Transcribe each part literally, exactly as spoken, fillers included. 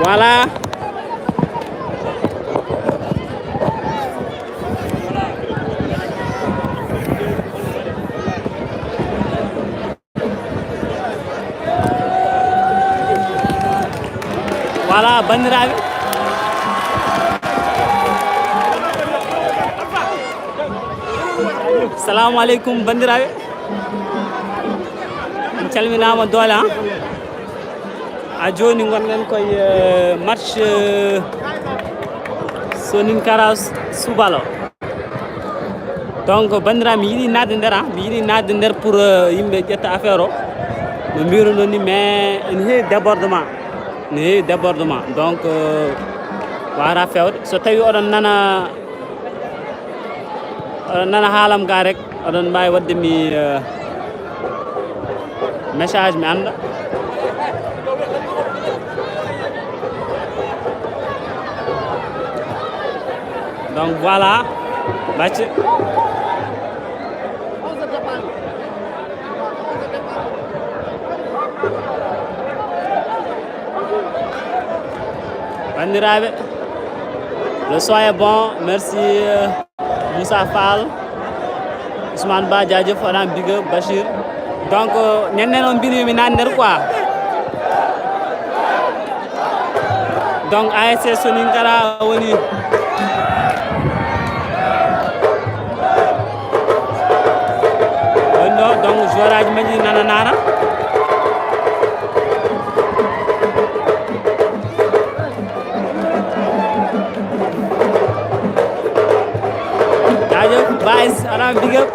Voilà. Voilà, banndiraaɓe. Salamu aleykum, banndiraaɓe. On calminaama doole, ha? Ha jooni ngonɗen koye, euh, match, euh, Soninkara Subalo. Donc, banndiraaɓe, mi yiɗi naatde nder, ha? Mi yiɗi naatde nder pour, euh, yimɓe ƴetta affaire o. No mbiruno ni, mais ene heewi débordement. Ne heewi débordement. Donc, euh, waawata feewde. So tawi oɗon nana, oɗon nana haalam ga rek, oɗon mbaawi waɗde mi, euh, message, mi annda. Donc voilà, bacce. Banndiraaɓe, le son est bon. Merci, euh, Moussa Fall, Ousmane Ba, jaajëf, waɗaama big up, Bachir. Donc, euh, nenne noon mbimi mi naan nder quoi. Donc, A S C Soninkara woni, woni ɗo, donc, joueur aji majji nana nana. Jaajëf, Baye, waɗaama big up.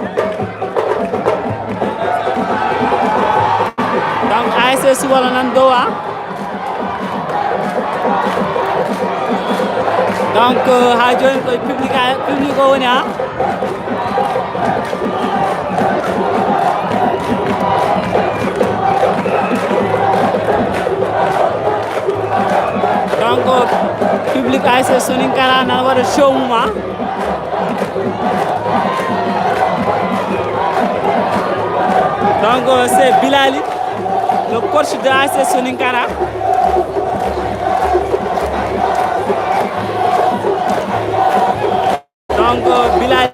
Donc, A S C Subalo nan dow, ha? Donc, euh, ha jooni ko public, public o woni, ha? Donc, public A S C Soninkara nana waɗa show mum, ha? Donc, c'est Bilali, le coach de A S C Soninkara. Donc, Bilali.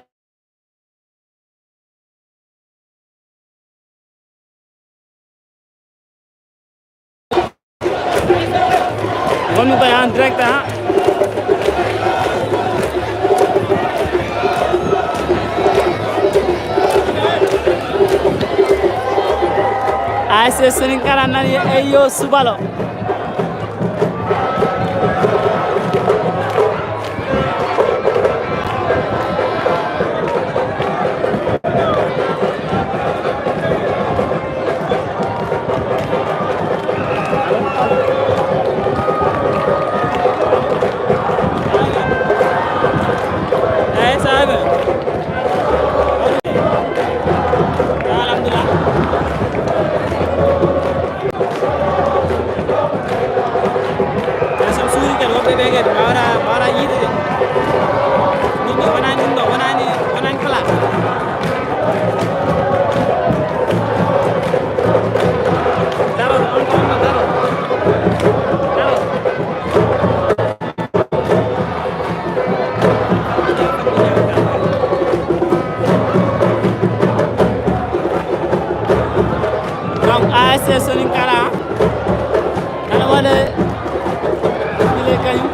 Ngonmi koye en direct, ha. A S C Soninkara nani, eyyo, Subalo. Eeyi, saabe. Alhamdulillah. Ɓe so suuri kadi, woɓɓe ɓe kadi mbaawata, mbaawata yiide de. Min mi wonaani ɗum ɗo, wonaani, wonaani classe. Daro, on ko on ko daro. Daro. Donc, A S C Soninkara nana waɗa file kañum.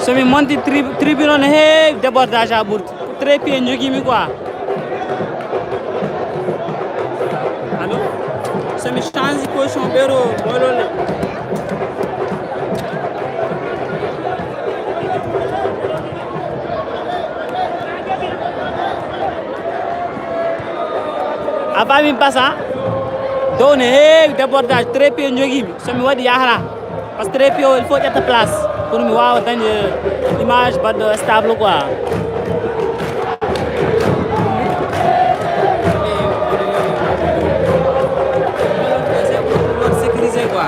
So mi monti tri-, tribune o, no heewi débordage haa ɓurti. Trépied jogii mi quoi. Allo? So mi change position, ɓeeɗo ɓoylol de. A faami, Basa? Dow ne heewi débordage, trépied jogii mi. So mi waɗi, yahra. Parce que trépied o, il faut ƴetta place pour mi waawa dañde image baɗɗo stable quoi. Sécurisé quoi.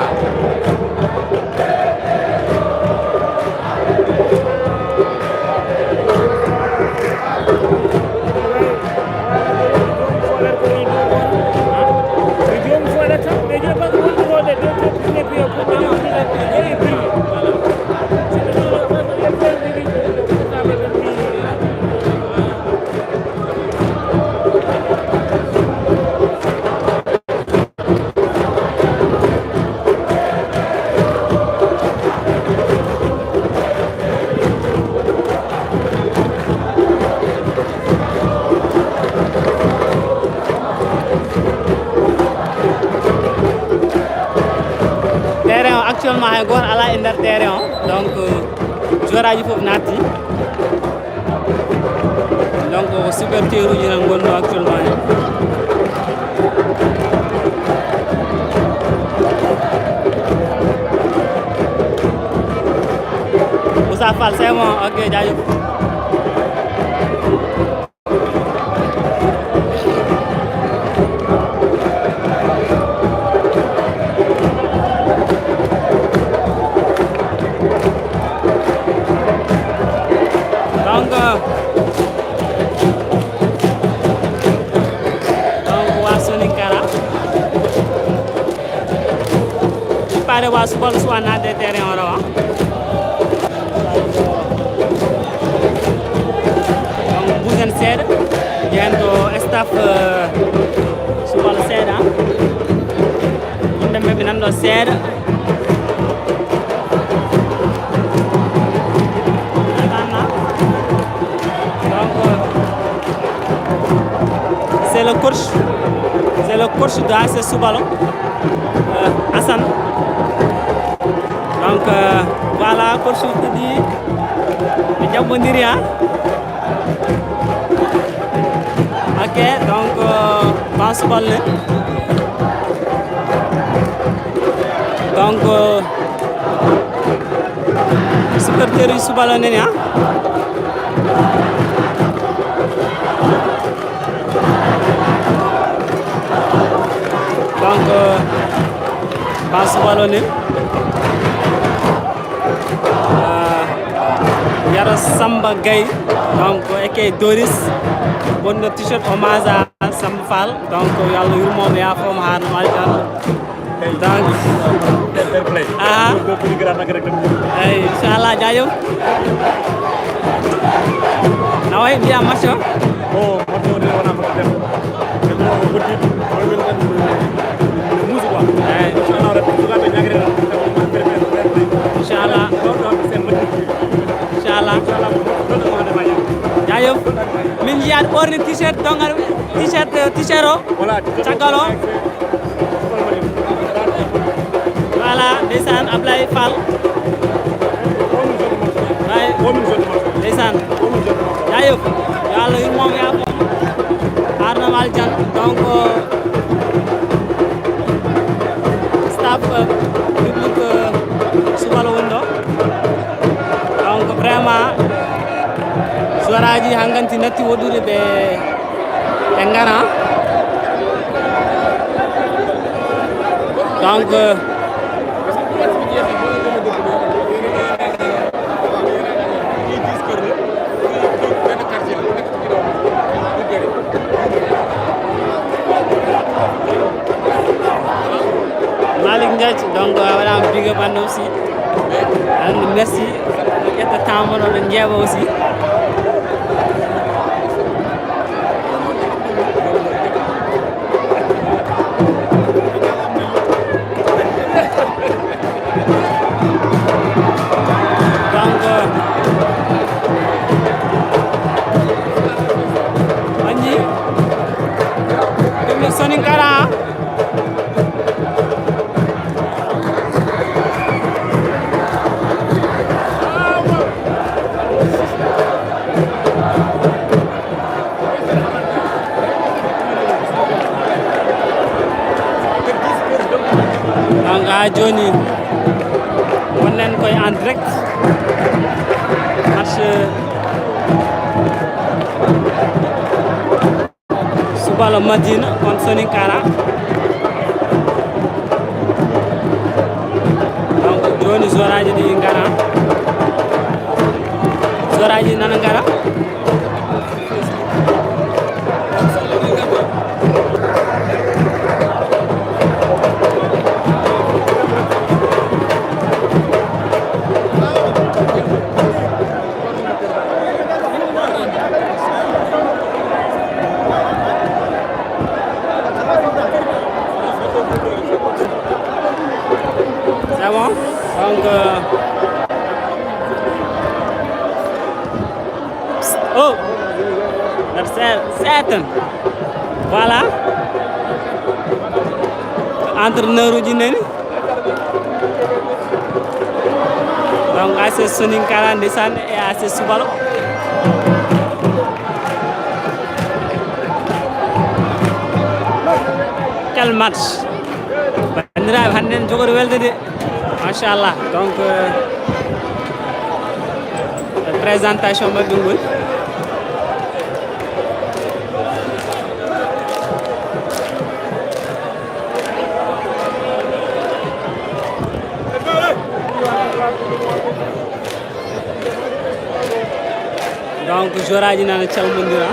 Terrain o actuellement hay gooto alaa e nder terrain o, donc joueur aji fof naatti. Donc ko supporter uji nan ngonno actuellement ni. Moussa Fall, c'est bon, ok, jaajëf. Donc, donc, waa Soninkara. Pare waa Subal suwa naatde terrain o rawa. Donc, buusen seeɗa. Yen ko staff, euh, Subal seeɗa. Yimɓe ɓe nan ɗo seeɗa. Donc, c'est le coach, c'est le coach de A S C Soubalo, euh, Hassan. Donc, euh, voilà, coach Tidi, ɓe jaɓɓondiri, hein. Ok, donc, euh, Ban Soubalo ne. Donc, euh, supporter uji Soubalo nani, hein. Donc, euh, Ban Soubalo ne. Euh, Yero Samba Gaye, donc, eke Doris, wonno t-shirt hommage à Samba Fall, donc, yo Allah yurmo mo, yaafo mo, haarno mo aljanna. Donc, fair play. Aha. Ko ko grand nak rek. Ay, inchallah, jaajëf. Na way, mbiya match o? Oh, match o de wona ko dem. Ko ko ko di, ko men tan musu quoi. Ay. Inchallah rek, ko gabe ñagre. Inchallah. Inchallah. Inchallah. Jaajëf. Min njiyaat ɓorni t-shirt, donc, t-shirt, t-shirt o. Voilà, caggal o. Voilà, ndeysaan, Ablaye Fall. Way. Ndeysaan. Jaajëf. Yo Allah yurmo mo, yaafo mo, haarno mo aljanna. Donc, staff, euh, public, euh, Soubalo woni ɗo. Donc, vraiment, joueur aji hanganti natti woɗɗude ɓe, ɓe ngara. Donc, euh, Malick Ndiaye, donc, a waɗaama big up an aussi. An, merci. Ƴetta temps mon, oɗon njeeɓa aussi. Donc, Haa jooni, wonnen koye en direct. Match Subalo Madina on Soninkara. Donc, jooni, jooraaji ɗi ngara. Jooraaji nana ngara. C'est bon? Donc, euh, oh, c'est certain. Voilà. Entraîneur uji nani. Donc, A S C Soninkara, ndeysaan, et A S C Subalo. Quel match! Banndiraaɓe, hannde en jogori welde de. Machallah. Donc, euh, présentation maɓɓe ngol. Donc, jooraaji nana calmondira.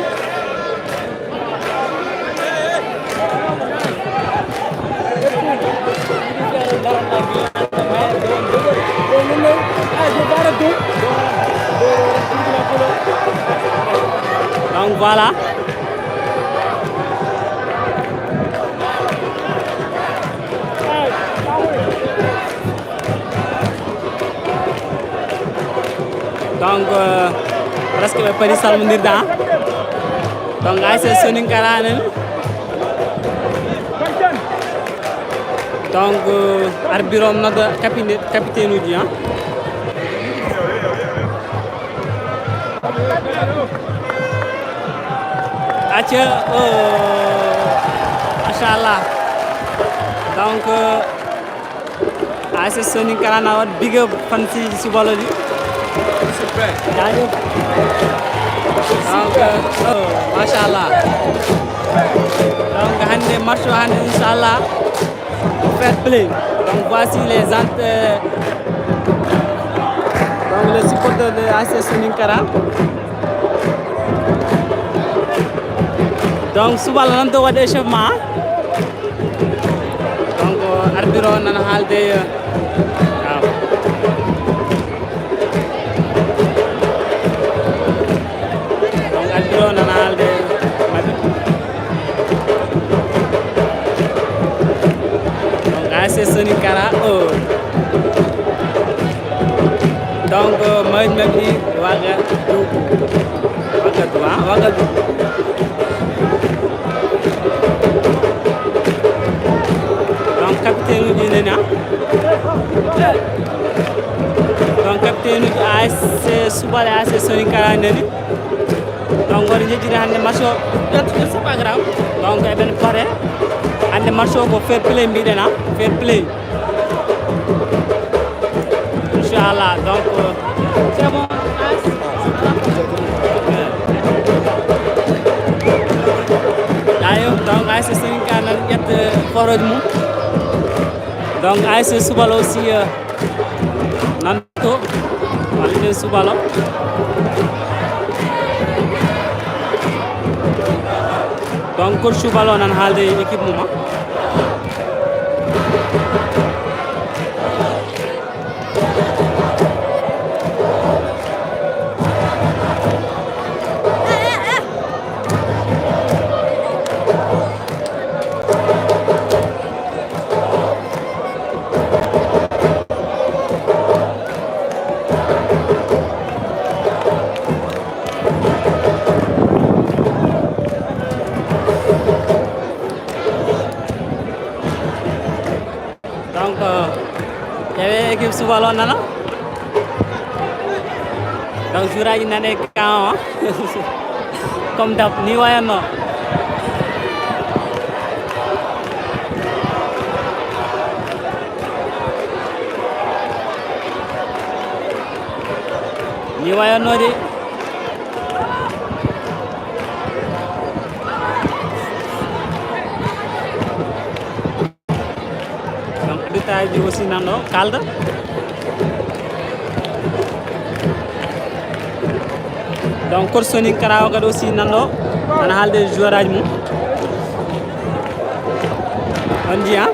Donc, voilà. Donc, euh, presque ɓe pari salmondirde, hein. Donc, A S C Soninkara nani. Donc, euh, arbitre on nodda capitaine, capitaine uji, hein. Acca, oh, machallah. Donc, euh, A S C Soninkara na waɗa big up fans uji Subalo ɗi. Super. Jaajëf. Donc, oh, machallah. Donc, hannde match o hannde, inchallah, fair play. Donc, voici les ent-, euh, donc, les supporters de A S C Soninkara. Donc, Subalo nan to waɗi échauffement, hein? Donc, arbitre o nana haalde, euh, waaw. Donc, arbitre o nana haalde maɓɓe. Donc, A S C Soninkara, oh. Donc, euh, maɓɓe Wagadu. Wagadu, hein? Wagadu. Donc, capitaine uji nani, hein? Donc, capitaine uji A S C Subalo, A S C Soninkara nani. Donc, woni njejjiri hannde match o. C'est pas grave. Donc, eɓen pare. Hannde match o ko fair play mbiɗen, hein? Fair play. Inchallah, donc, euh, c'est bon. Ayo, donc, A S C Soninkara nan ƴetta forooji mum. Donc, A S C Subalo aussi, euh, nan to, walla ɓe Subalo. Donc, coach Subalo nan haalde e équipe mum, hein. Donc, euh, ƴeewe équipe Subalo nana. Donc, jooraaji nane kan, hein. Comme d'hab, ni wayatno. Ni wayatnoo de. Donc, arbitre ji aussi nan ɗo kaalda. Donc, coach Soninkara o kadi aussi nan ɗo, ana haalde e joueur aji mum. On dit, hein?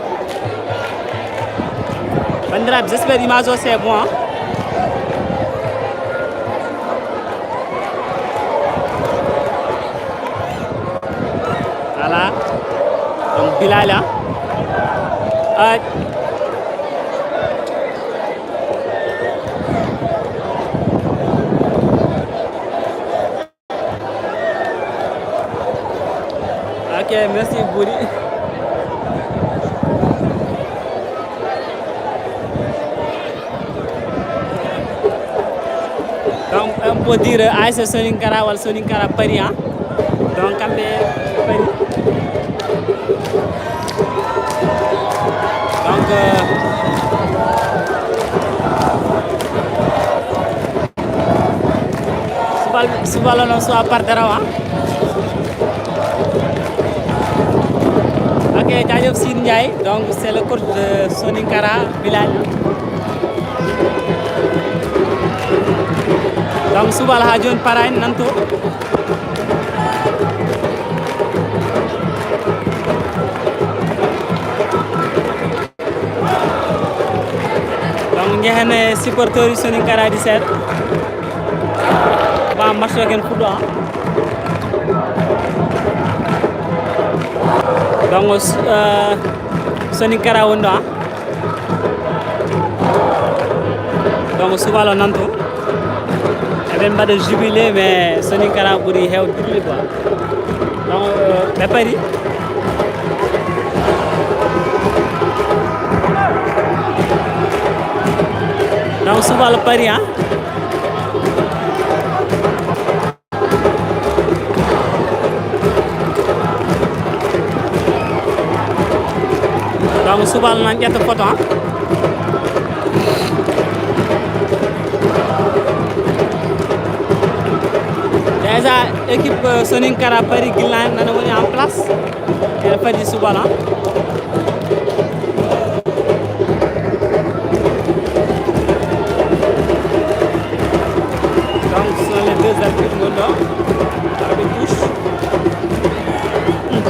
Bandiraɓe, j'espère image o c'est bon, hein? Voilà. Donc, Bilal, hein? Ah. Ok, merci Boury. Donc, on peut dire A S C Soninkara wala Soninkara Paris, hein? Donc, kamɓe Paris. Donc, euh, Subal, Subal o noon, Subal Pardarawa. Ok, jaajëf Sidi Ndiaye. Donc, c'est le coach de Soninkara, Bilal. Donc, Subal haa jooni paraani, nanto. Donc, njehen e supporteur uji Soninkara ɗi seeɗa. Ba match o ken fuɗɗo, ah. Donc, euh, Soninkara woni ɗo, ah. Donc, Subal o nanto. Eɓen mbaɗa jubilé, mais Soninkara ɓuri heewde jubilé quoi. Donc, euh, ɓe paari. Donc, Subal paari, hein? Donc, Subal nan ƴetta photo, hein? Déjà, équipe, euh, Soninkara paari gila nana woni en place. Ene fadi Subal, hein? Donc, ce sont les deux arbitres ngoni ɗo. Arbitre touche.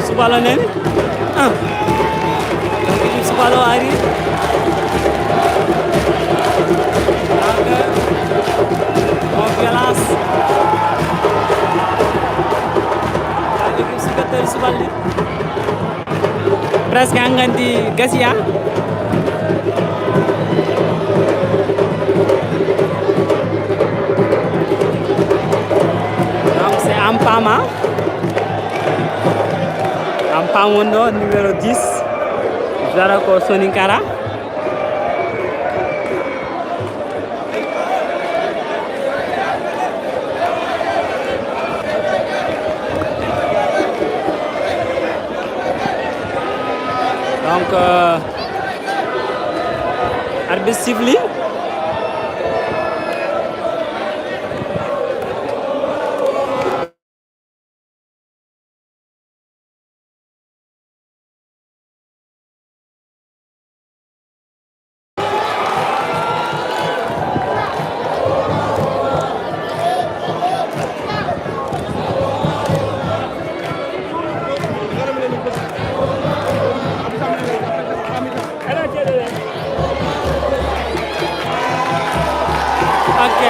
Subal o nani. Ah. Donc, équipe Subal o ari. Donc, en violence. Donc, équipe supporter Subal ɗi. Presque hanganti gasi, ah. Donc, c'est Ampam, ah. Ampam woni ɗo, numéro dix. Joueur ko Soninkara. Donc, euh, arbitre siffle. Ok.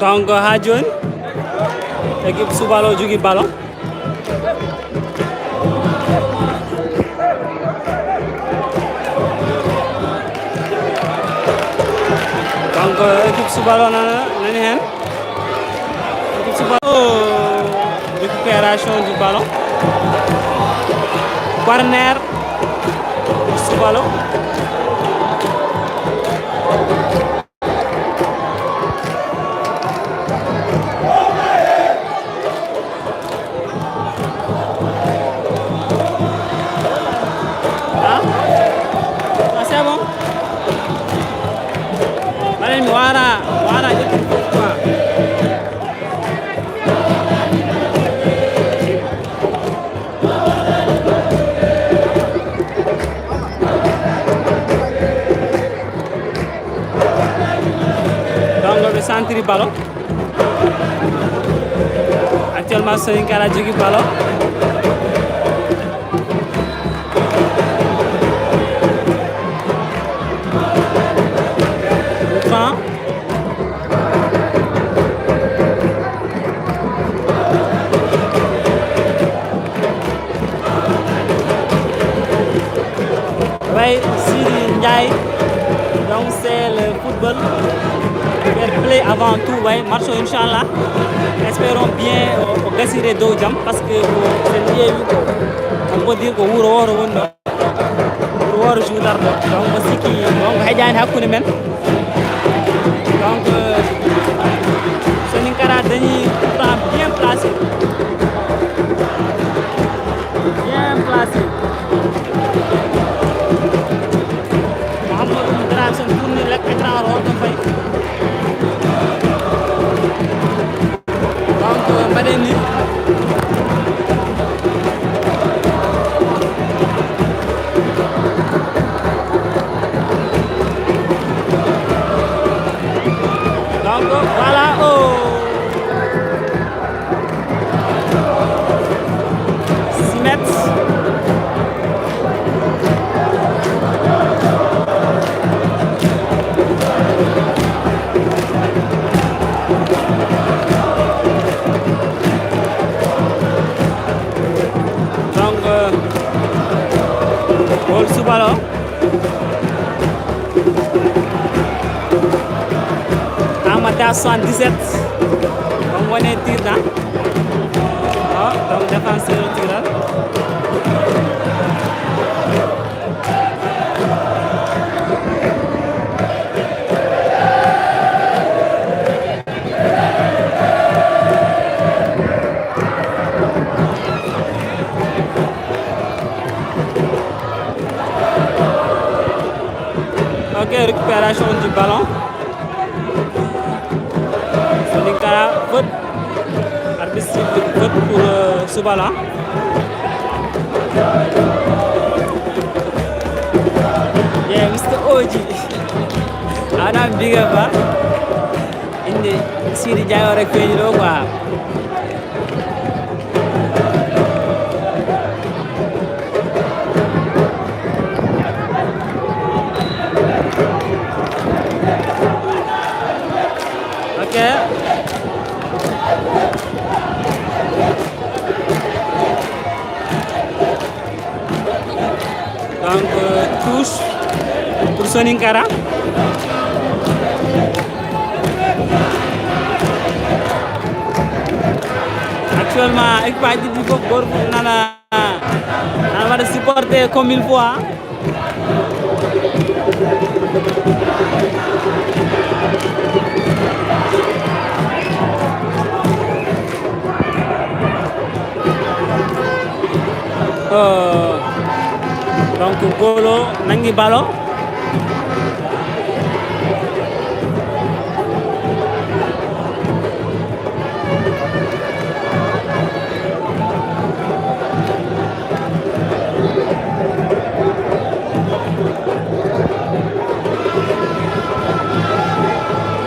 Donc, haa jooni, équipe Subal o jogii ballon. Donc, équipe Subal o nana, nani heen. Équipe Subal o récupère. Récupération du ballon. Corner. Soubalo. Ah, ah, c'est bon. Mbaɗen mi waara, waara ƴettude fof quoi. Donc, ɓe sentiri ballon. Actuellement, Soninkara jogi ballon. Franc. Way Sidi Ndiaye, donc c'est le football, fair play avant tout. Way match o, inchallah, espérons bien o, o gasire dow jam, parce que ko, sen ƴeewi ko, on peut dire ko wuro woro woni ɗo. Woro juutarɗo. Donc, o sikki, donc, heƴaani hakkunde men. Donc, euh, Soninkara dañi coup franc bien placé. Bien placé. Mouhamadou Dramé Sène tourni lek écran o, hoto fayi. Donc, mbaɗen ni. Donc, voilà, oh. Six mètres. Donc, euh, goal Soubalo. Amada soixante-dix-sept. Donc, on est tiré. Ah, donc, défenseur tireur. Ok, récupération du ballon. Soninkara, faute. Arbitre siffle faute pour, euh, Soubalo. Yeah, Mister Oji. Ana big up, ah. Inde Sidi Diayo rek feeñi ɗo quoi. Ok. Donc, euh, touche pour Soninkara. Actuellement, équipe aji ɗiɗi fof, gooto fof nana, nana waɗa supporté comme il faut, hein. Oh. Donc, goal o nanngi ballon.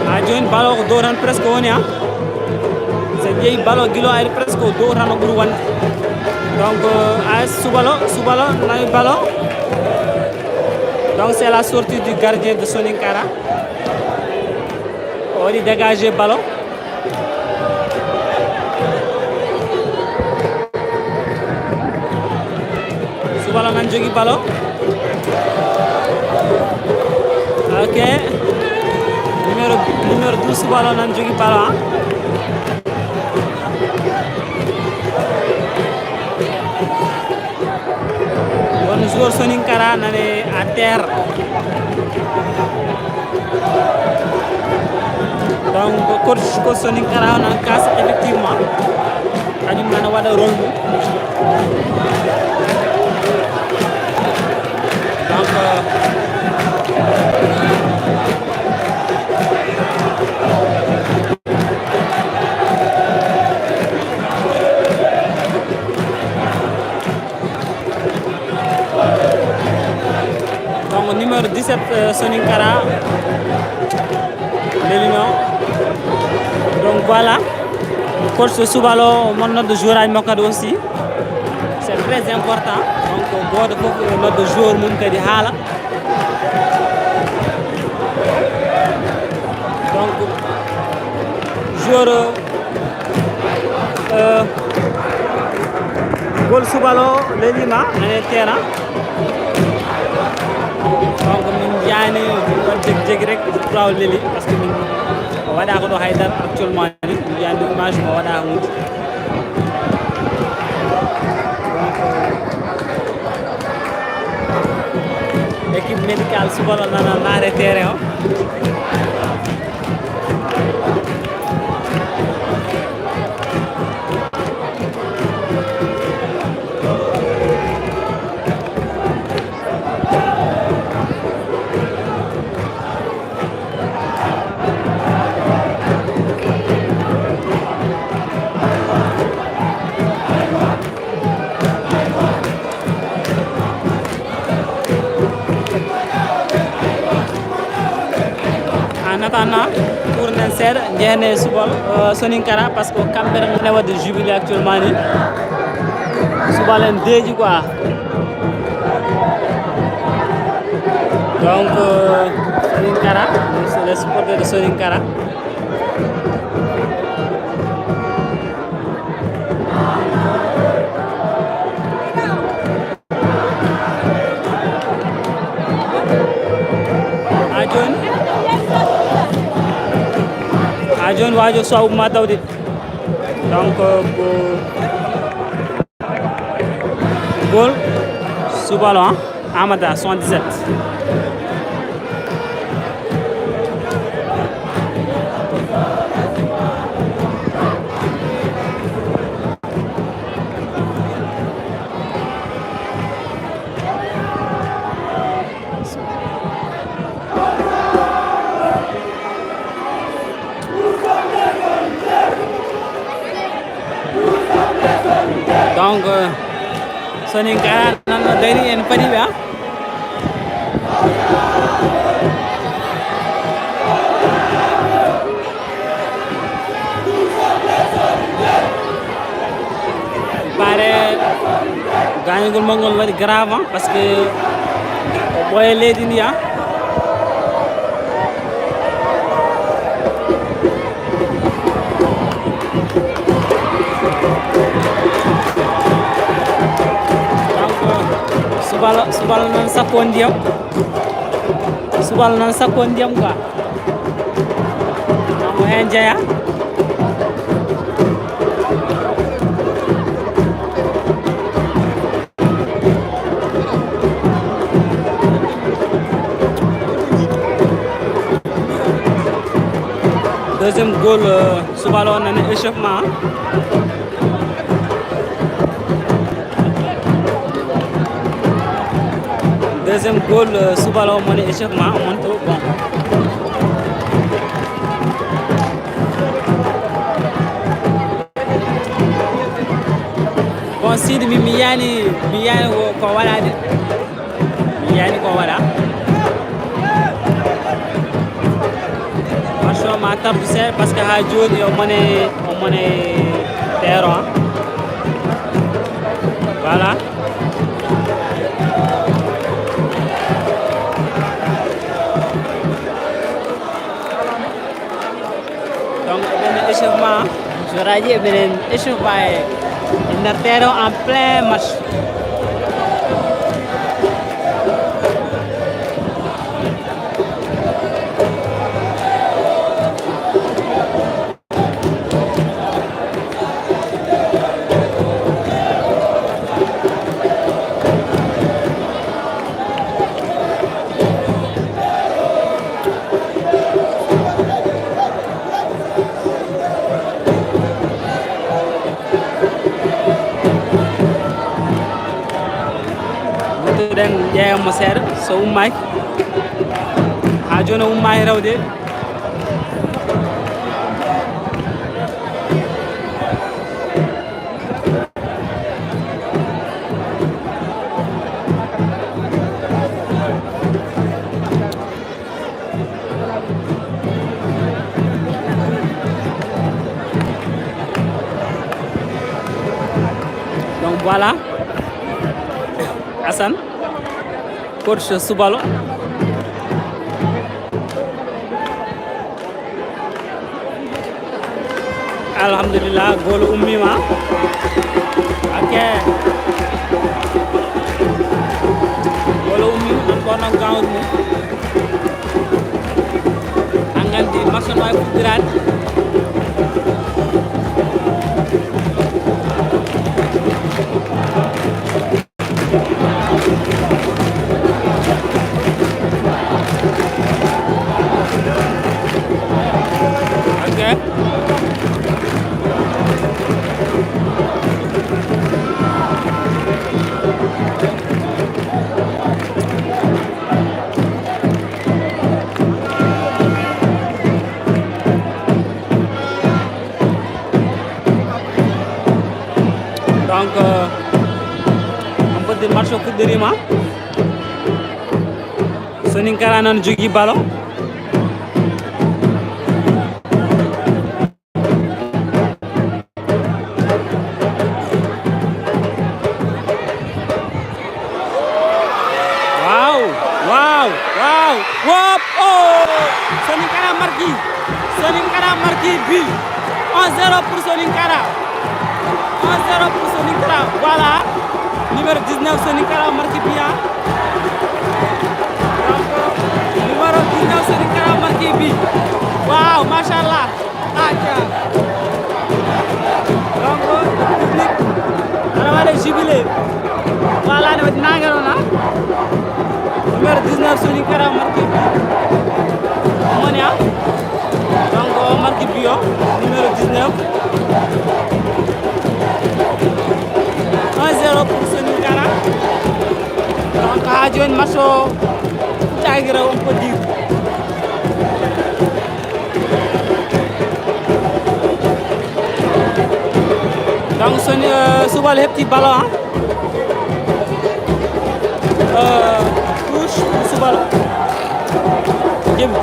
Ha jooni ballon ko dow tan presque woni, ha. So ƴeewi ballon gila ari presque ko dow tan o ɓuri wonde. Donc, euh, A S Soubalo, Soubalo nawi ballon. Donc, c'est la sortie du gardien de Soninkara. O waɗi dégagé ballon. Soubalo nan jogi ballon. Ok. Numéro, numéro douze Soubalo nan jogi ballon, ha. Joueur Soninkara nane à terre. Donc, coach, coach Soninkara nan kas effectivement. Kañum nana waɗa rôle mum. Donc, euh, donc, numéro dix-sept, euh, Soninkara, lelino. Donc, voilà. Coach Subalo, mon note de joueur à Mokado aussi. C'est très important. Donc, God, pour note de joueur, mon kadi hala. Donc, joueur, euh, gol Subalo lelima nane terrain. Donc, min jani jegi jegi rek, ɓuraw leli, parce que min waɗa ko ɗo haydara actuellement ni, min jani image mo waɗa hunde. Donc, euh, équipe médicale Subalo nana naare terrain o. En attendant, pour nen seeɗa, njehen e Subalo, euh, Soninkara, parce que kamɓe ne waɗde jubilé actuellement ni. Subalo en deeƴi quoi. Donc, euh, Soninkara, c'est les supporters de Soninkara. Ha joni, ha joni wajo so umma tawde. Donc, ko gol Subalo, hein? Amada, soixante-dix-sept. Donc, euh, Soninkara nan no dari en padi ɓe, ah. Bare gaañugol mo ngol waɗi grave, ah, parce que o ɓooye leydi ndi, ah. Donc, Subalo, Subalo nan sakko ndiyam. Subalo nan sakko ndiyam quoi. Omo heen jeyaa. Deuxième goal, euh, Subalo nani échauffement. Deuxième goal, euh, Subalo moni échauffement, on monte au bon. Bon, Sidi, mi, mi yani, mi yani ko, ko waɗaade. Mi yani ko waɗa. Match o ma tardu seeɗa, parce que ha joni o mone, o mone terrain. Voilà. Donc, eɓen échauffement, joueur aji eɓen échauffement e nder terrain en plein match. Ƴeewan mo seeɗa, so ummaaki. Haa jooni o ummaaki rewde. Donc voilà, Assane, coach Soubalo. Alhamdulillah, goal ummiima. Ok. Goal ummiima, ɗum ko noon gawri mum. An nganndi, match no waawi fuɗɗiraade. Ok. Donc, euh, on peut dire match o fuɗɗiriima. Soninkara noon jogii ballon. Waaw, waaw, waaw, wop, oh! Soninkara marqué, Soninkara marqué but. Un zéro pour Soninkara. Un zéro pour Soninkara. Voilà. Numéro dix-neuf Soninkara marqué but, hein. Donc, numéro dix-neuf Soninkara marqué but. Waaw, machallah. Aca. Donc, le public, ana waɗa jubilé. Voilà, ne waɗi naange noon, ha? Numéro dix-neuf Soninkara marqué but. Moni, ha? Donc, o marqué but o, numéro dix-neuf. Un zéro pour Soninkara. Donc, ha jooni match o fuɗɗaaki rew, on peut dire. Donc, Soni, euh, Soubalo heɓti ballon, hein? Euh, touche pour Soubalo. Jemi.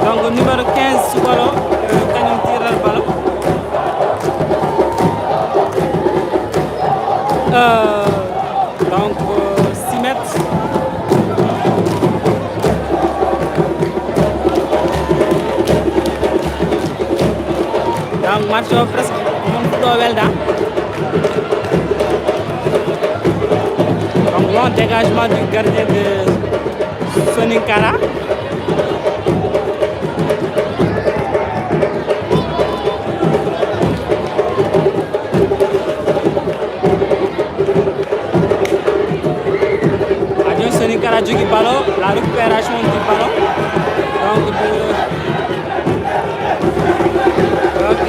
Donc, numéro quinze Soubalo, euh, kañum tirata ballon. Euh, donc, euh, six mètres. Donc, match o presque mon fuɗɗo welda. Donc, bon dégagement du gardien de Soninkara. Ha jooni Soninkara jogii ballon, la récupération du ballon. Donc, de, ok.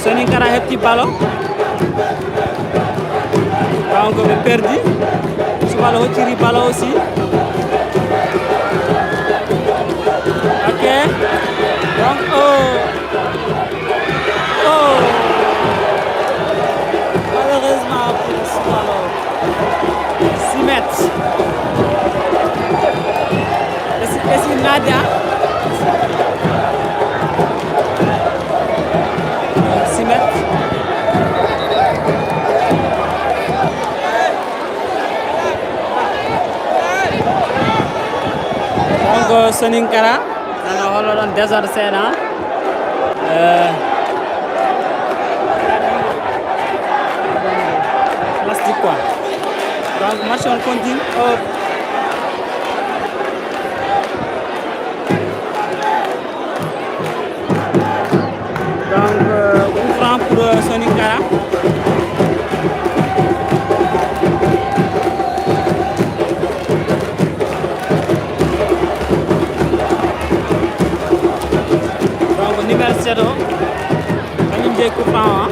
Soninkara heɓti ballon. Donc, ɓe perdi. Soubalo hocciri ballon aussi. Ok. Donc, oh. Oh. Malheureusement pour Soubalo. Six mètres. Esi, esi naati, ha? Six mètres. Donc, Soninkara, nana holo ɗon désordre seeɗa, hein? Euh, plastique quoi. Donc, match on continue. Oh. Donc, euh, coup franc pour, euh, Soninkara. Donc, numéro sept o, kañum jeyi coup franc o, hein.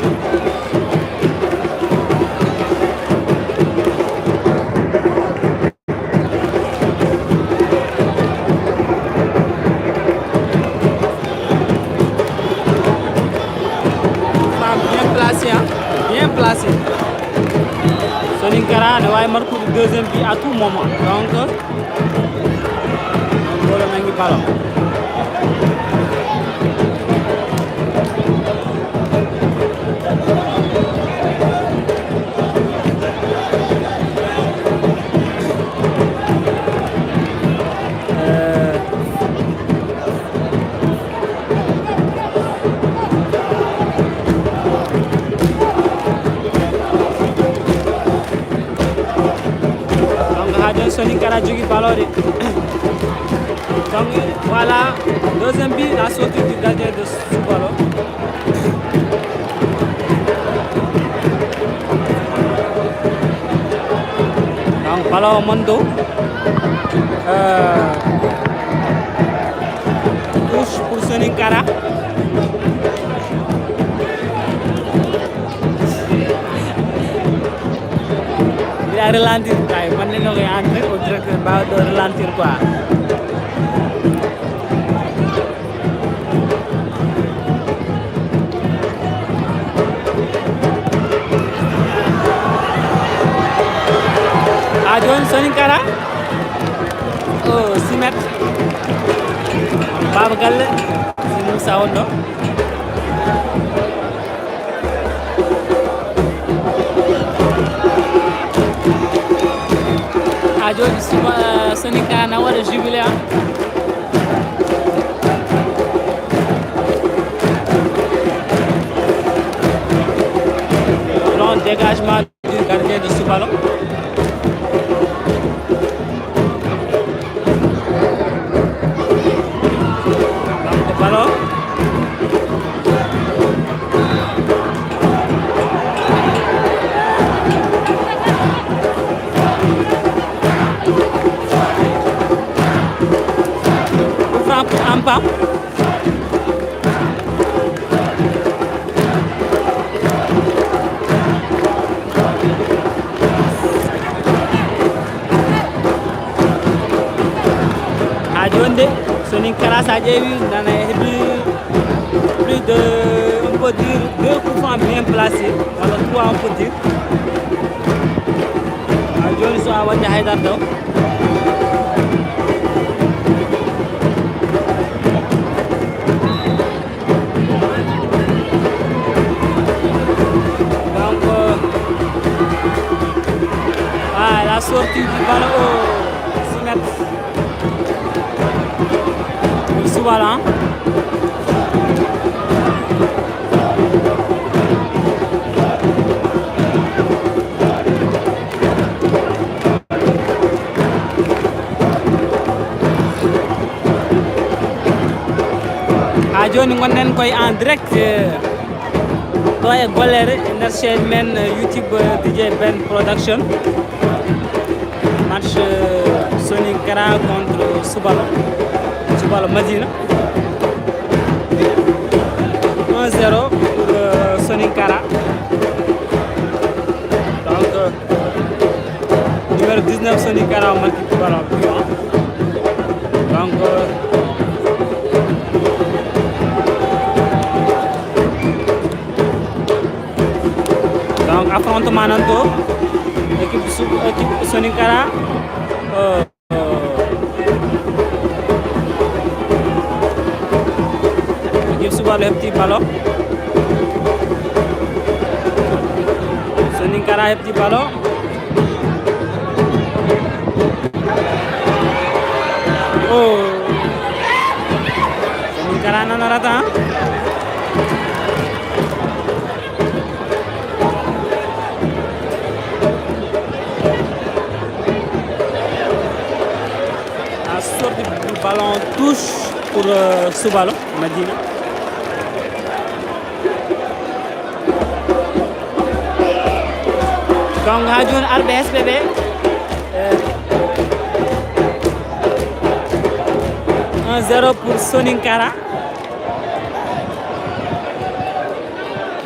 Soninkara ne waawi markude deuxième but à tout moment. Donc, donc, wala nangi ballon. Euh, Donc, haa jooni Soninkara jogi ballon de. Donc, voilà, deuxième but, la sortie du gardien de Soubalo. Donc, ballon mon dow. Euh, touche pour Soninkara. Mbiɗa ralentir kay, man nino ko en direct, au direct, mbawa ɗo ralentir quoi. Ha jooni Soninkara. O Simet. Baba Galle. Si Moussa wonno. Ha jooni Soninkara na waɗa jubilé, hein. Long dégagement du gardien de Soubalo. Donc, ballon. Coup franc pour Ampa. Ha jooni de, Soninkara, sa ƴeewi, nana e plus, plus de, on peut dire, deux coups francs bien placés, walla trois, on peut dire. Ha jooni, so a waɗde haydara taw. Donc, euh, ah, la sortie du ballon au six mètres. Pour Soubalo, hein. Ha jooni ngonɗen koye en direct, eh, ɗo e Golléré, e nder chaîne men, eh, YouTube, eh, D J Ben Production. Match, eh, Soninkara contre Soubalo. Soubalo Madina. Un zéro pour, eh, Soninkara. Donc, euh, numéro dix-neuf Soninkara marque ballon, hein. Donc, euh, donc, affrontement nan to. Équipe Sou-, équipe Soninkara, euh, Équipe Soubalo heɓti ballon. Soninkara heɓti ballon. Oh. Soninkara nanarata. La sortie du ballon, touche pour, euh, Soubalo Madina. Donc, ha jooni arɓe S P B, euh, un zéro pour Soninkara.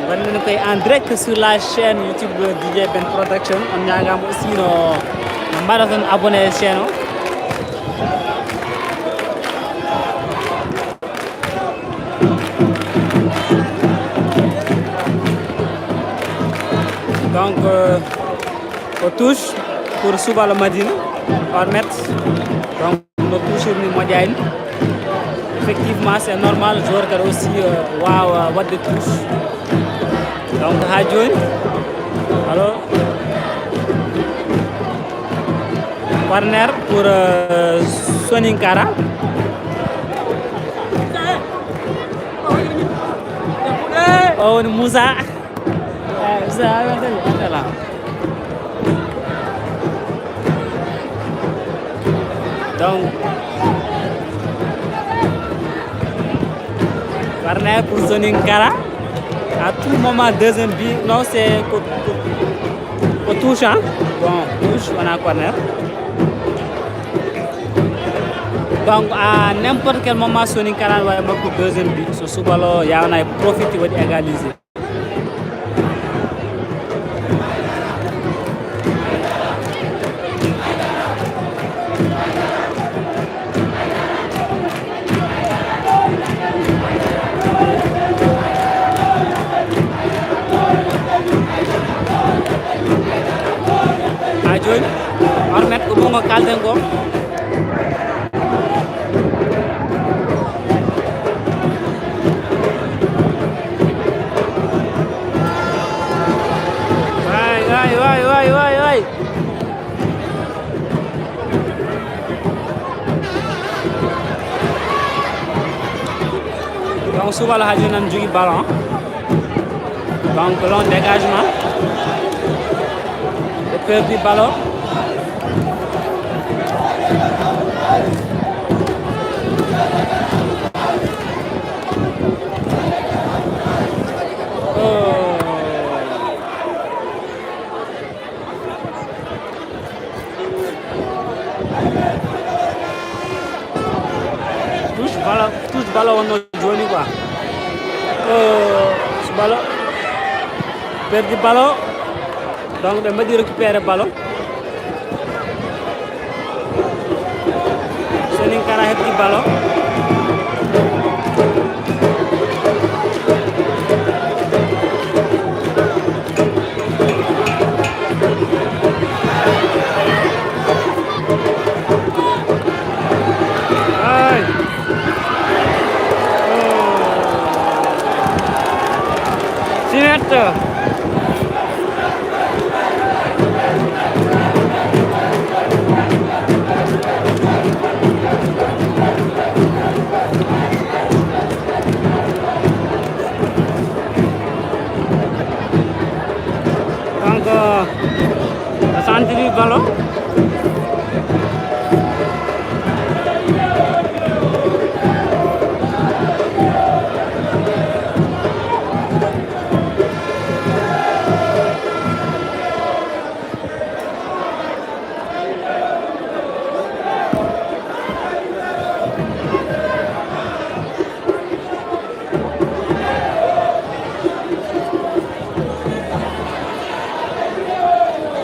Wonno koye en direct sur la chaîne YouTube D J Ben Production. On ñaagaama aussi no, no mbaɗa toon abonné e chaîne o. Donc, Euh, o touche pour Soubalo Madina, on mètre. Donc, no touche ni moƴƴani. Effectivement, c'est normal, joueur kadi aussi, euh, wawa waɗde touche. Donc, ha joni, alors, corner pour, euh, Soninkara. O woni Moussa. Eh, Moussa, a weltani, a weltani. Donc, corner pour Soninkara. À tout moment, deuxième but. Non, c'est co-, co-, co-, touche, hein? Bon, touche, on a corner. Donc, à n'importe quel moment, Soninkara va marquer deuxième but. So Soubalo, il y en a profité, il va égaliser. Ha joni, Armet, ko ɗum o kalden ko. Way, way, way, way, way, way. Donc, Soubalo ha joni nan jogi ballon. Donc, long dégagement. Ɓe perdi ballon. Oh. Touche ballon, touche ballon wonno joni quoi. Euh, touche ballon. Perdi ballon. Donc, ɓe mbaɗi récupéré ballon. Soninkara heɓti ballon. Ay. Oh. Sinet. Donc, euh, centre du ballon.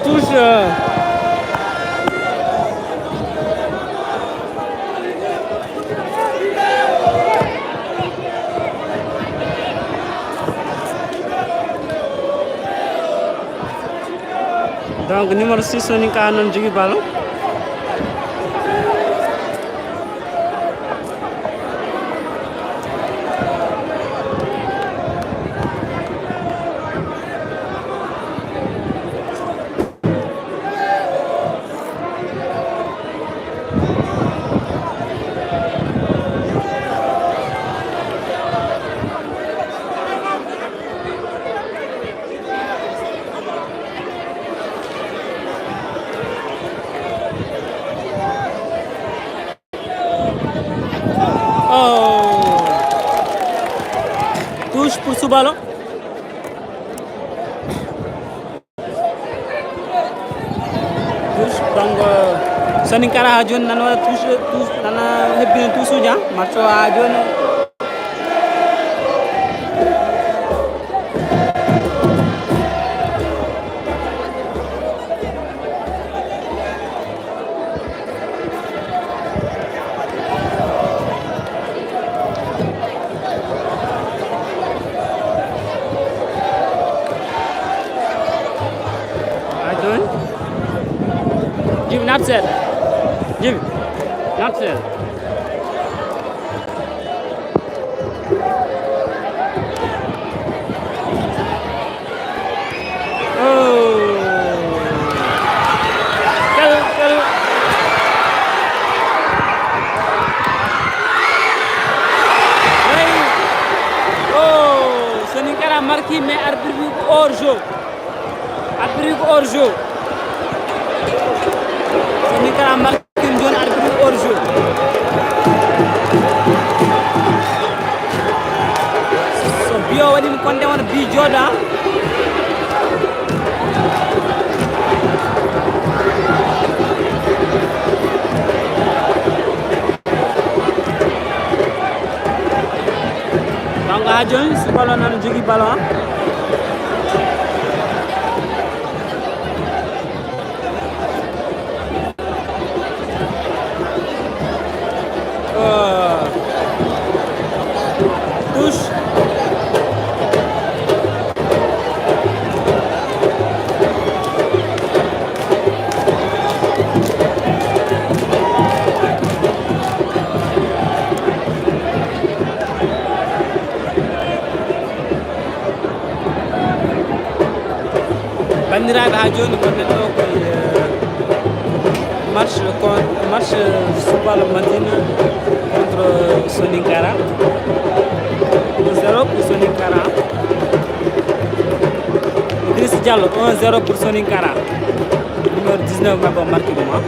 Touche, euh, Donc, numéro six, Soninkara noon jogi ballon. Oh. Touche pour Soubalo. Touche, donc, euh, Soninkara ha joni nana waɗa touche, touche, nana hebbina touche uji, hein. Match o ha joni. Naat seeɗa. Jibi. Naat seeɗa. Oh. Kal, kal. Hey. Oh, Soninkara marqué, mais arbitre bi hors jeu. Arbitre bi hors jeu. Soninkara marqué. Ɗum ɗon arbitre hors jeu. So biyo waɗi mo konde wona bi jooɗa. Donc, haa jooni, Sibalo nana jogii ballon. Euh, touche. Banndiraaɓe, haa jooni ko nanɗo ko, eh, match con-, match Sibalo Madina contre Soninkara. Un zéro pour Soninkara. Idriss Diallo, un zéro pour Soninkara. Numéro dix-neuf maɓɓe o marqué ɗum, hein.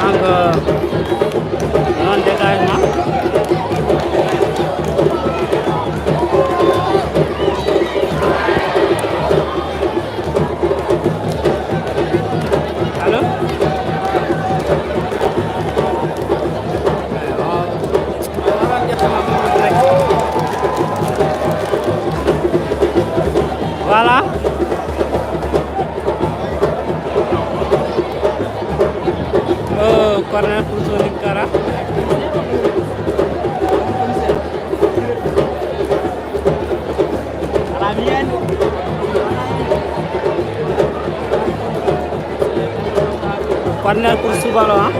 Donc, euh, non dégagement. Allô? Voilà. Oh, corner pour Soninkara. Corner pour Sibalo, hein.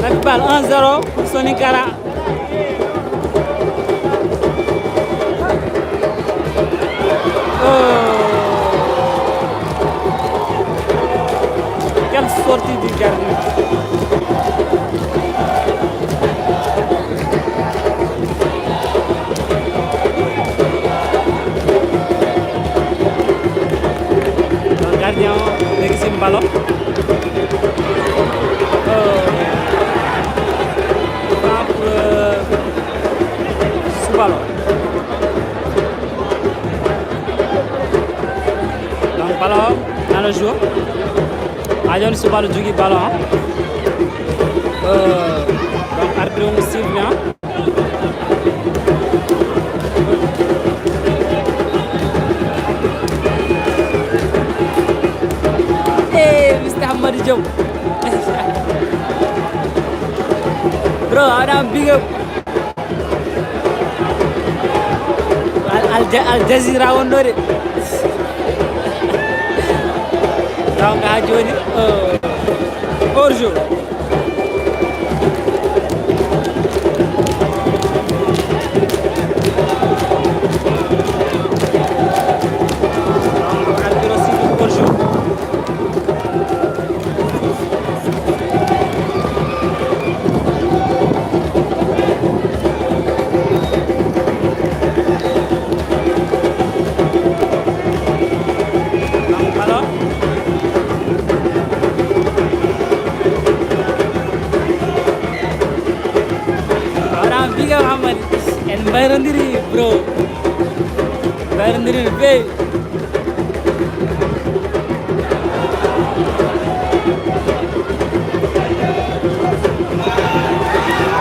Nafi Bal, un zéro pour Soninkara. Oh. Quelle sortie du gardien. Donc, gardien o, Maxime Ballon. Euh, pour, euh, Sibalo. Donc, ballon dans le jeu. Haa jooni Sibalo jogii ballon. Euh, donc, arbitre o siffle, hein. Eh, Mister Hammadou Diop. Bro, a waɗaama big up. Al, Al, Al Jazeera wonno de. Donc, haa jooni, euh, hors jeu. Donc, arbitre o siffle hors jeu. Rendiri, bro. Rendiri no feewi.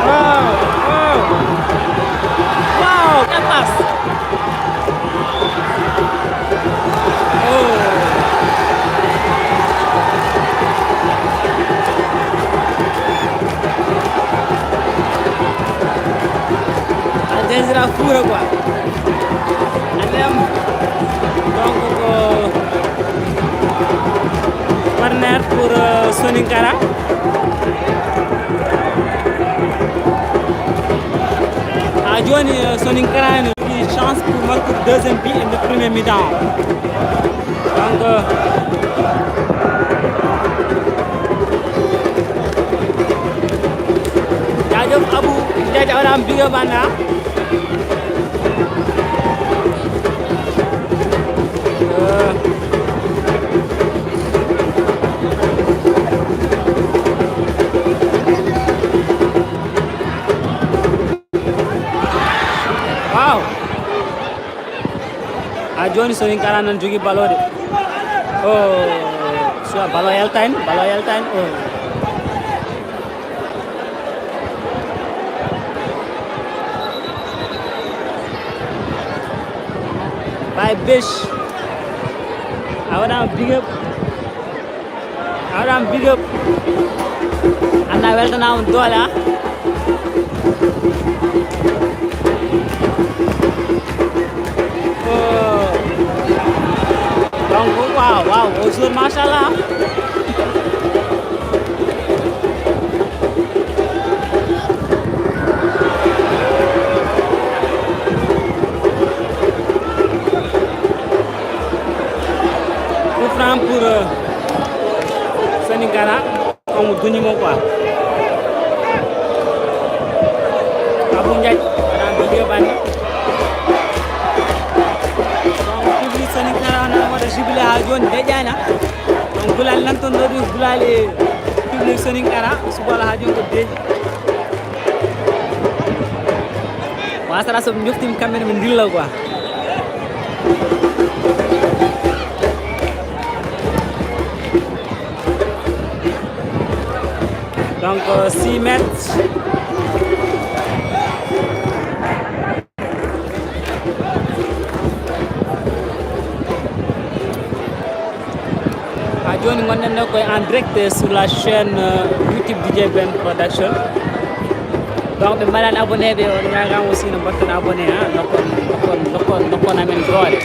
Wow, wow. Wow, quelle passe. Oh. Al Jazeera fuura quoi. Alem. Donc ko corner pour, euh, Soninkara. Ha joni, euh, Soninkara ne jogui chance pour marquer deuxième but et le premier mi-temps. Donc, euh, jaajëf Abou Ndiaye, a waɗaama big up, Anna. Euh. Wow. Ha joni Soninkara nan jogui ballon de. Oh, soit ballon yaltani, ballon yaltani. Oh. Baye Bech. A waɗaama big up. A waɗaama big up. Anna weltanaama doole, a. Oh. Donc, waaw, waaw, o joueur, machallah. Coup franc pour, euh, Soninkara. On duñi mo quoi. Abou Ndiaye, on a vidéo bani. Donc, public Soninkara, on a waɗa jubilé ha joni, deƴƴani. Donc, gulali nan ton ɗo ɗum, gulali public Soninkara, subala ha joni ko deƴƴi. Wasara so ɓe joftima kamɓe ne ɓe dilla quoi. Donc, euh, six mètres. Ha joni gonɗen ɗo koye en direct sur la chaîne, euh, YouTube D J Ben Production. Donc ɓe mbaɗani abonné ɓe, on ñaagama aussi no mbatten abonné, ha, dokkon, dokkon, dokkon, dokkon amen doole.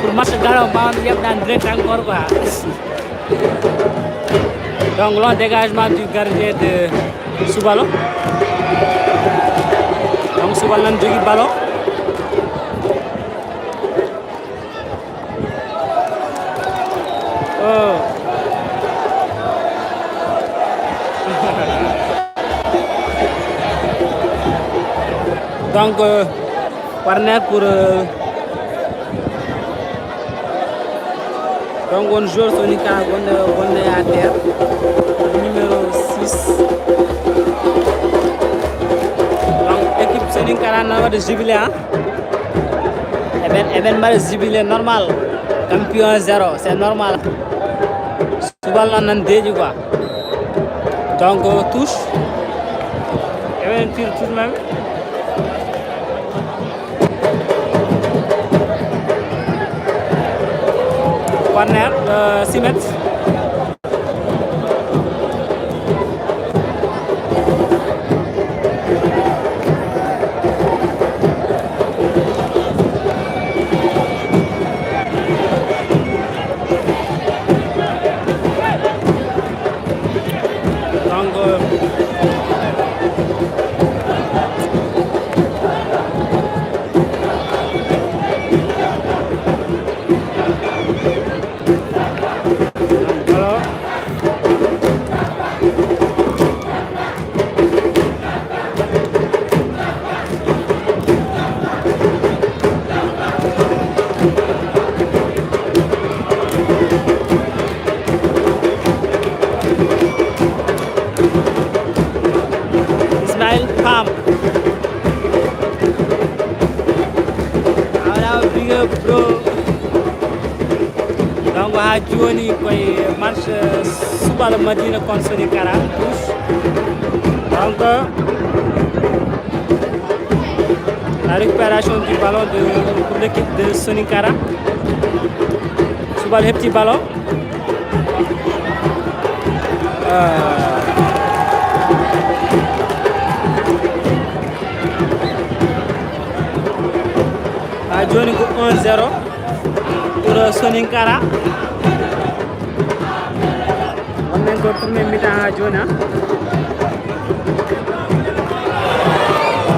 Pour match garo, mbawon yeɓde en direct encore quoi. Donc, long dégagement du gardien de Soubalo. Donc, Soubalo nan jogui ballon. Oh. Donc, euh, corner pour, euh, donc, on joueur Soninkara gonɗo, gonɗo à terre, numéro six. Donc, équipe Soninkara na waɗa jubilé, hein? Eɓen, eɓen mbaɗa jubilé normal. Campion zéro, c'est normal. Subal nan nan deeƴi quoi. Donc, touche. Eɓen tire tout de même. Corner, euh, six mètres. Donc, euh, donc, voilà. Ha joni koye match, euh, Soubalo Madina contre Soninkara, touche. Donc, euh, la récupération du ballon de, pour l'équipe de Soninkara. Soubalo heɓti ballon. Euh, ha joni ko un zéro pour Soninkara. Wonnen ko premier mi-temps ha joni, ha.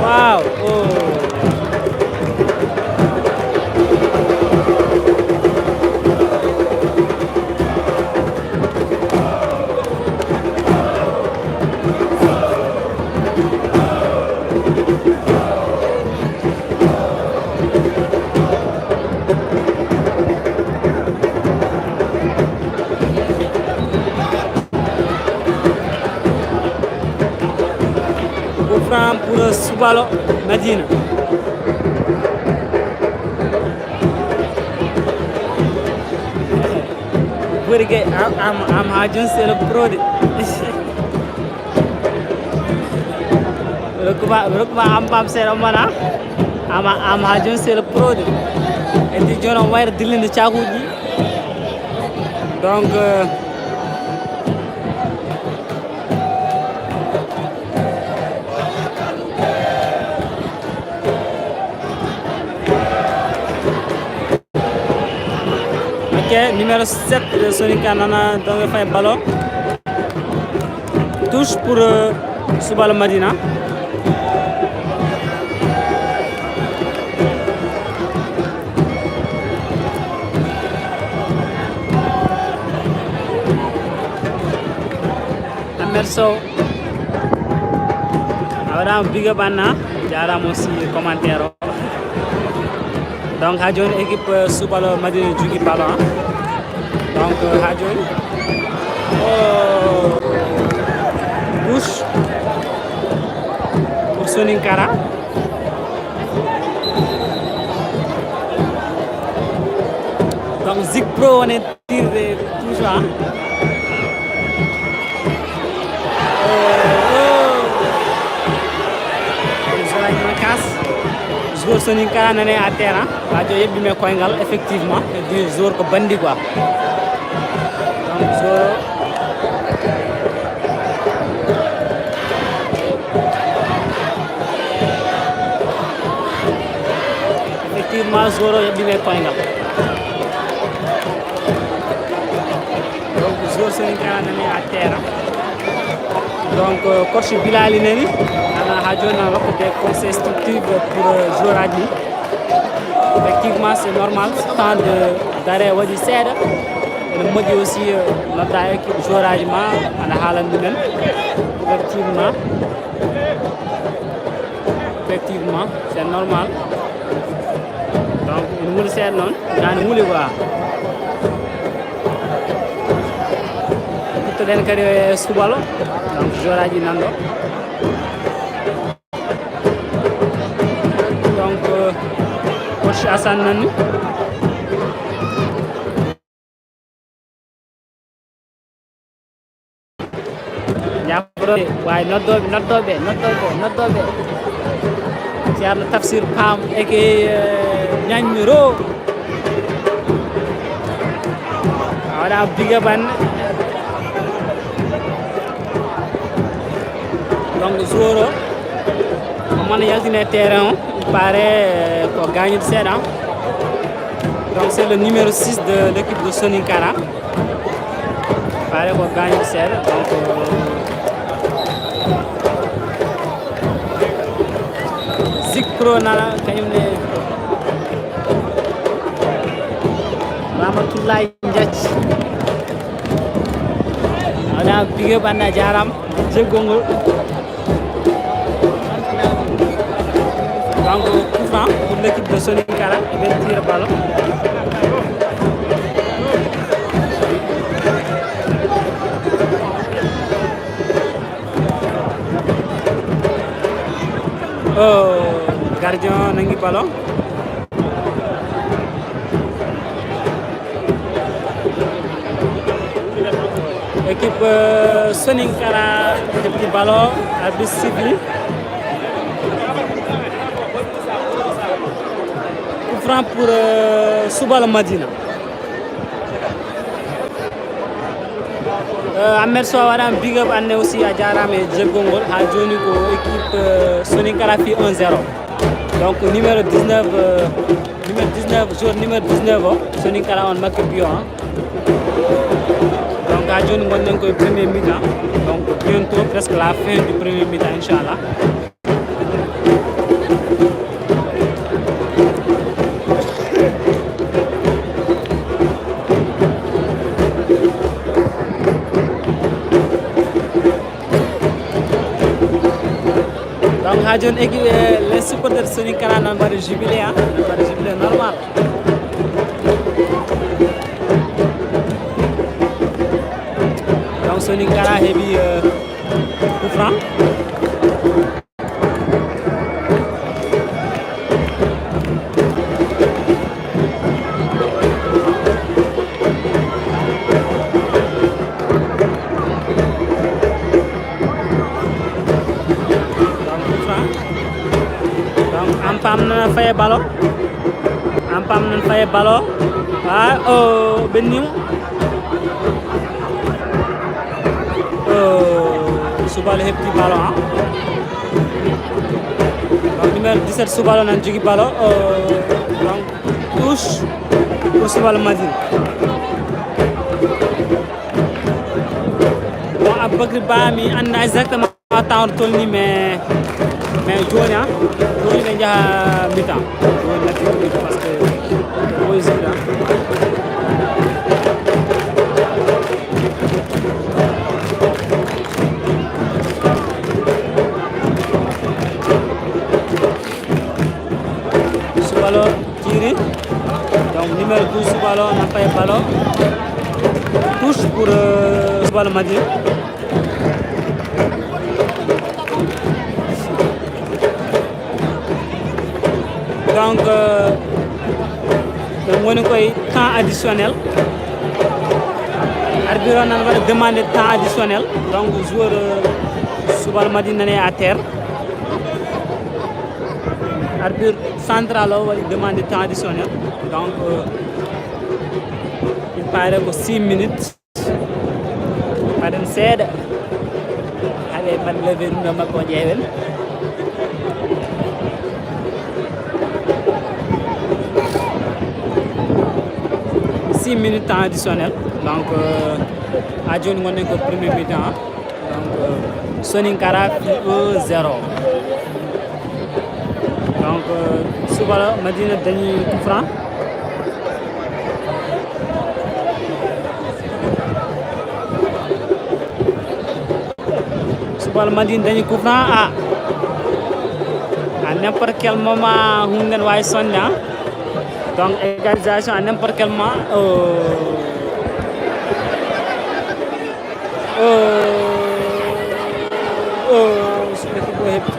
Waaw, oh. Coup franc pour Soubalo Madina. Buri Gueye, am, am, am ha joni c'est le pro de. Rokkuma, rokkuma am, am seeɗa mana. Ama, am ha joni c'est le pro de. E ndi joni o wayra dillinde cakuji. Donc, euh, ok, numéro sept de Soninka nana donc fay ballon. Touche pour, euh, Soubalo Madina. Ahmed Sow. A waɗaama big up Anna. Jaaraama aussi commentaire o. Donc, ha joni équipe, euh, Soubalo Madina jogi ballon, hein. Donc, euh, ha joni. Oh. Touche. Pour Soninkara. Donc, Zik Pro, on est Tire toujours, hein. Oh, oh. Joueur avec ma casse. Joueur Soninkara nane à terre, hein. Wajo yebbi me koyngal, effectivement. Et du joueur ko bandi, quoi. Donc, joueur. Effectivement, joueur o yebbi me koyngal. Donc, joueur Soninkara nani à terre. Donc, euh, coach Bilali nani. Ana ha joni na rokkude conseil instructif pour, euh, joueur aji. Effectivement, c'est normal. Temps de, d'arrêt waɗi seeɗa. Ene moƴƴi aussi, euh, nodda équipe joueur aji ma, ana haalande men. Effectivement. Effectivement, c'est normal. Donc, ene wuli seeɗa noon. Ene wuli quoi. Tottoɗen kadi e Soubalo. Donc, joueur aji nan ɗo. Donc, euh, coach Assane nani. Ñaamorooɓe, waawi noddooɓe, noddooɓe, noddooɓe, noddooɓe. Ceerno Tafsir Pam eke, eh, Ñañmi Ro. A waɗa big up an. Donc, joueur o, o mana yaltine terrain o, il paraît, euh, ko gaañude seeɗa. Donc, c'est le numéro six de l'équipe de Soninkara. Pare ko gaañi seeɗa, donc, euh, Zik Pro nana, kañum ne Ramatoulaye Ndiaye. Wala big up Anna, jaaraama, jeggol ngol. Donc, coup franc pour l'équipe de Soninkara, ils viennent tirer ballon. Oh, gardien nangi ballon. Équipe, euh, Soninkara heɓti ballon, arbitre siffli. Coup franc pour, euh, Soubalo Madina. Euh, Ahmed Sow a waɗaama big up, anne aussi a jaaraama e jeggol ngol. Haa jooni ko équipe, euh, Soninkara fi un zéro. Donc numéro dix-neuf, euh, numéro dix-neuf, joueur numéro dix-neuf o, Soninkara on makki bio, hein. Donc haa jooni ngonɗen koye premier mi-temps. Donc bientôt presque la fin du premier mi-temps, inchallah. Donc haa jooni équipe, euh, les supporters Soninkara nan mbaɗa jubilé, hein, nan mbaɗa jubilé normal. Donc Soninkara heɓi, euh, coup franc. Donc Ampam nana faye ballon. Ampam nana faye ballon. Ah, o ɓennimo. O Soubalo heɓti ballon, hein. Donc numéro dix-sept Soubalo nan jogi ballon. O donc touche pour Soubalo Madina. Bon, Aboubacry Ba mi annda exactement temps o tolni, mais, mais jooni, hein, jooni ɓe njaha mi-temps. Jooni natti mi-temps parce que ko ɓoyi sira. Soubalo tiri. Donc numéro douze Soubalo na faye ballon. Touche pour, euh, Soubalo Madina. Donc, euh, ɗum woni koye temps additionnel. Arbitre o nan waɗa demande temps additionnel. Donc joueur, euh, Soubalo Madina nani à terre. Arbitre central o waɗi demande temps additionnel. Donc, euh, il paraît ko six minutes. Mbaɗen seeɗa. Haɓe mbaɗ levé ɗum ɗo makko o ƴeewen. Six minutes temps additionnel. Donc, euh, haa jooni ngonɗen ko premier mi-temps. Donc, euh, Soninkara fi un zéro. Donc, euh, Soubalo Madina dañi coup franc. Soubalo Madina dañi coup franc. Ah. À n'importe quel moment, hunden wawi sonde, hein. Donc, égalisation à n'importe quel moment. Oh. Oh, oh, so équipe o heɓi.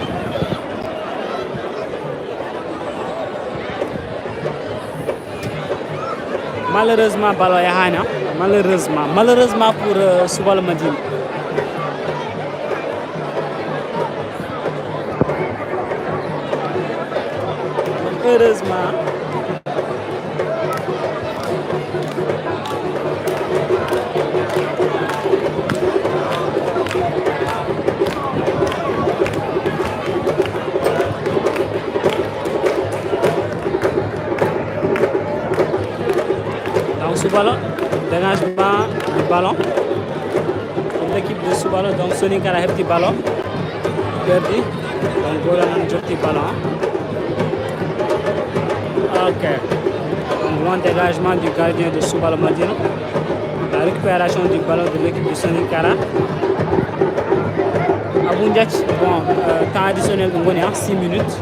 Malheureusement, ballon yahaani, hein. Malheureusement, malheureusement pour, euh, Soubalo Madina. Heureusement. Donc Soubalo, dégagement du ballon. Pour l'équipe de Soubalo, donc Soninkara heɓti ballon. Perdu. Donc, goal nan jotti ballon. Ok. Donc, bon dégagement du gardien de Soubalo Madina. La récupération du ballon de l'équipe de Soninkara. Abou Ndiaye, bon, euh, temps additionnel, on est à six minutes.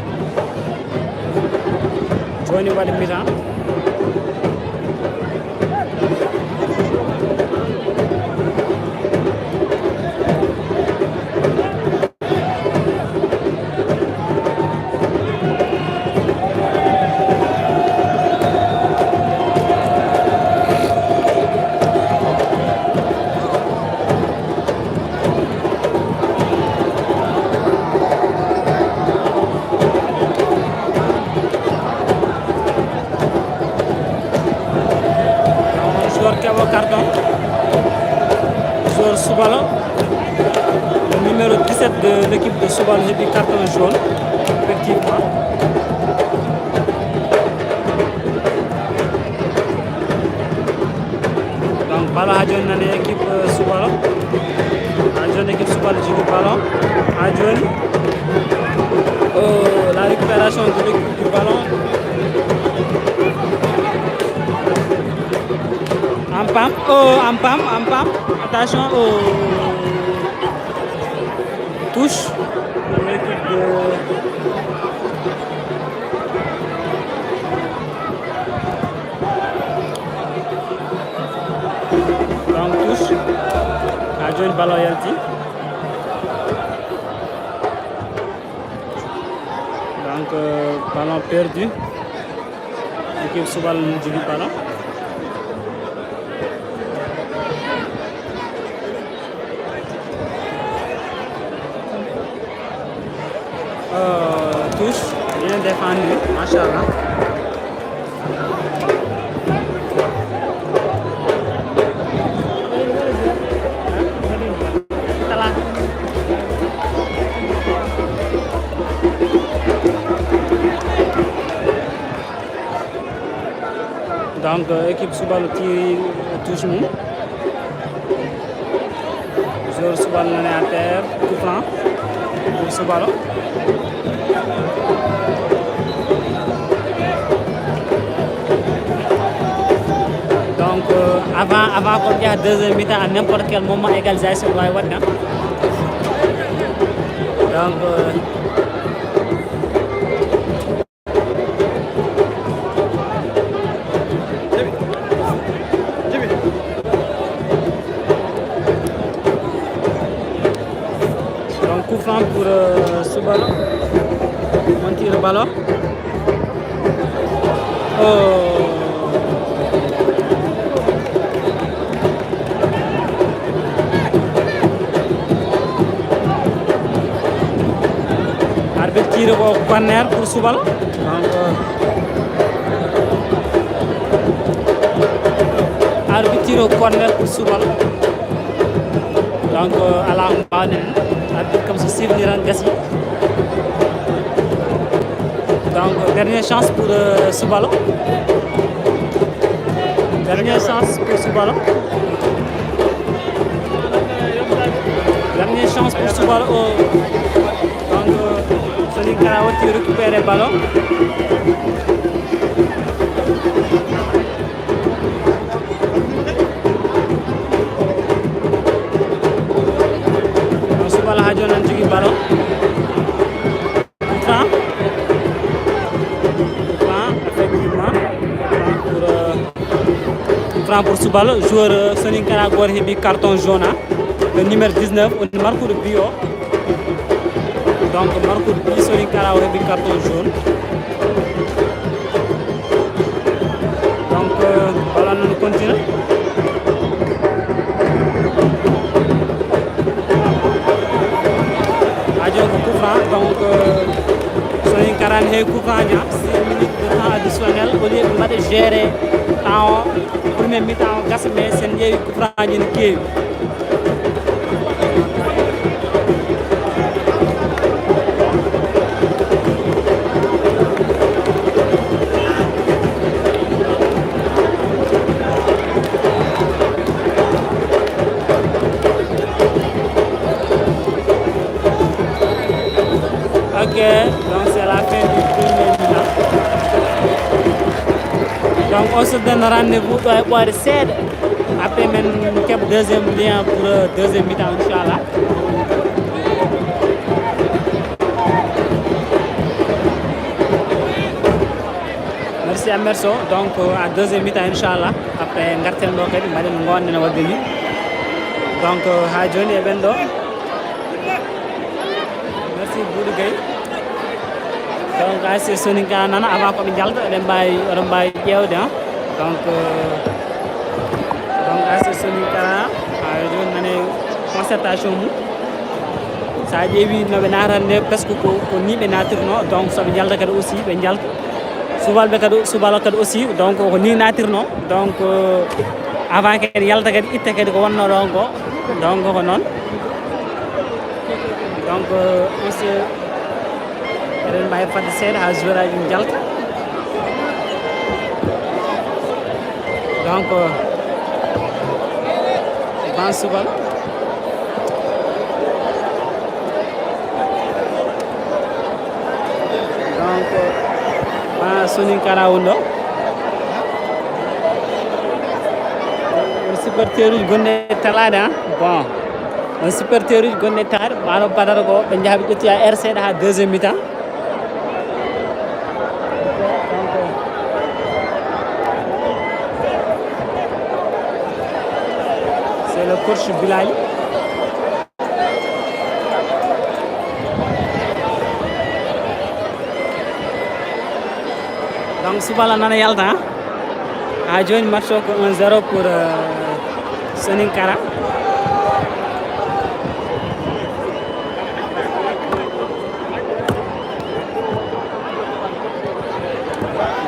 Jooni waɗa mi-temps. Joueur Soubalo, le numéro dix-sept de l'équipe de Soubalo heɓi carton jaune, effectivement. Donc ballon ha joni nane équipe, euh, Soubalo. Ha joni équipe Soubalo jogi ballon. Ha joni, euh, la récupération de l'équipe du ballon. Ampam, oh, Ampam, Ampam. Attention, oh. Touche. Pour l'équipe de Donc touche. Ha joni ballon yalti. Donc, euh, ballon perdu. Équipe Soubalo no jogi ballon. Euh, touche, bien défendu, machallah. Donc, euh, équipe Soubalo tiri touche mum. Joueur Soubalo nani à terre, coup franc pour Soubalo. Donc, euh, avant, avant qu'on ait deuxième mi-temps, à n'importe quel moment, égalisation doit être. Donc, euh, Donc, coup franc pour, euh, Soubalo. On tire le ballon. Oh. Arbitre tire au corner pour Soubalo. Donc, euh, arbitre tire au corner pour Soubalo. Donc, euh, ala mbawnen. Arbitre kam so sifni tan gasi. Donc, euh, dernière chance pour, euh, Soubalo. Dernière chance pour Soubalo. Dernière chance pour Soubalo. Oh. Donc, euh, Soninkara watti récupérer ballon. Soubalo ha joni ne jogi ballon. Franc. Franc, effectivement. Franc pour, euh, franc pour Soubalo. Joueur, euh, Soninkara goto heɓi carton jaune, hein. Le numéro dix-neuf, on marque le bio. Donc, marque le bio, Soninkara o heɓi carton jaune. Donc, euh, ballon no continue. Ha joni ko coup franc, donc, euh, Soninkara ne heɓi coup franc, six minutes de temps additionnel, au lieu ɓe mbaɗa gérer temps o, premier mi-temps o gasa, mais sen ƴeewi coup franc ji ne keewi. Ok, donc c'est la fin du premier mi-temps. Donc on se donne rendez-vous ɗo e ɓoore seeɗa. Après, men keɓa deuxième lien pour, euh, deuxième mi-temps, inchallah. Merci à Merso. Donc, euh, à deuxième mi-temps, inchallah. Après, ngarten ɗo kadi, mbaɗen no ngoonɗen waɗde ni. Donc, euh, ha joni eɗen ɗo. Merci, Boubou Gueye. Donc, A S C Soninkara nana, avant ko ɓe njalta, eɗen mbaawi, eɗen mbaawi ƴeewde, hein. Donc, euh, donc, A S C Soninkara, ha joni nane concertation mum. Sa ƴeewi no ɓe naatata nde, presque ko, ko ni ɓe naatirno. Donc, so ɓe njalta kadi aussi, ɓe njalta. Subalɓe kadi, Soubalo kadi aussi, donc, ko ni naatirno. Donc, euh, Avant kadi yalta kadi itta kadi ko wonno ɗon ko, donc ko noon. Donc on se eɗen mbawi fadde seeɗa ha joueur aji ɗin jalta. Donc ban subal. Donc ma Soninkara wonɗo. On supporteruji gonɗe talaade ha bon, on supporteruji gonɗe taade maɗo Badara ko ɓe jaaha ɓe ƴetti a R C ɗa ha deuxième mi-temps. C'est le coach Bilali. Donc subal nana yalta ha joni match o ko un zéro pour euh, Soninkara.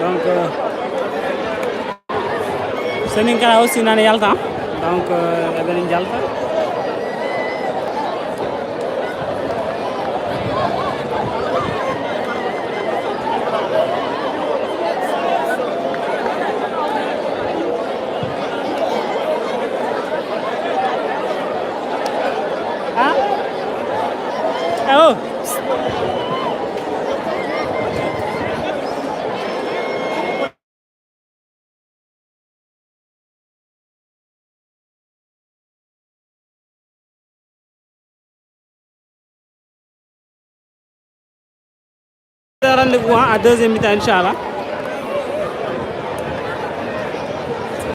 Donc euh, Soninkara aussi nana yalta donc euh, eɓen jalta. Ah. Oh. Rendez-vous à deuxième mi-temps, Inch'Allah.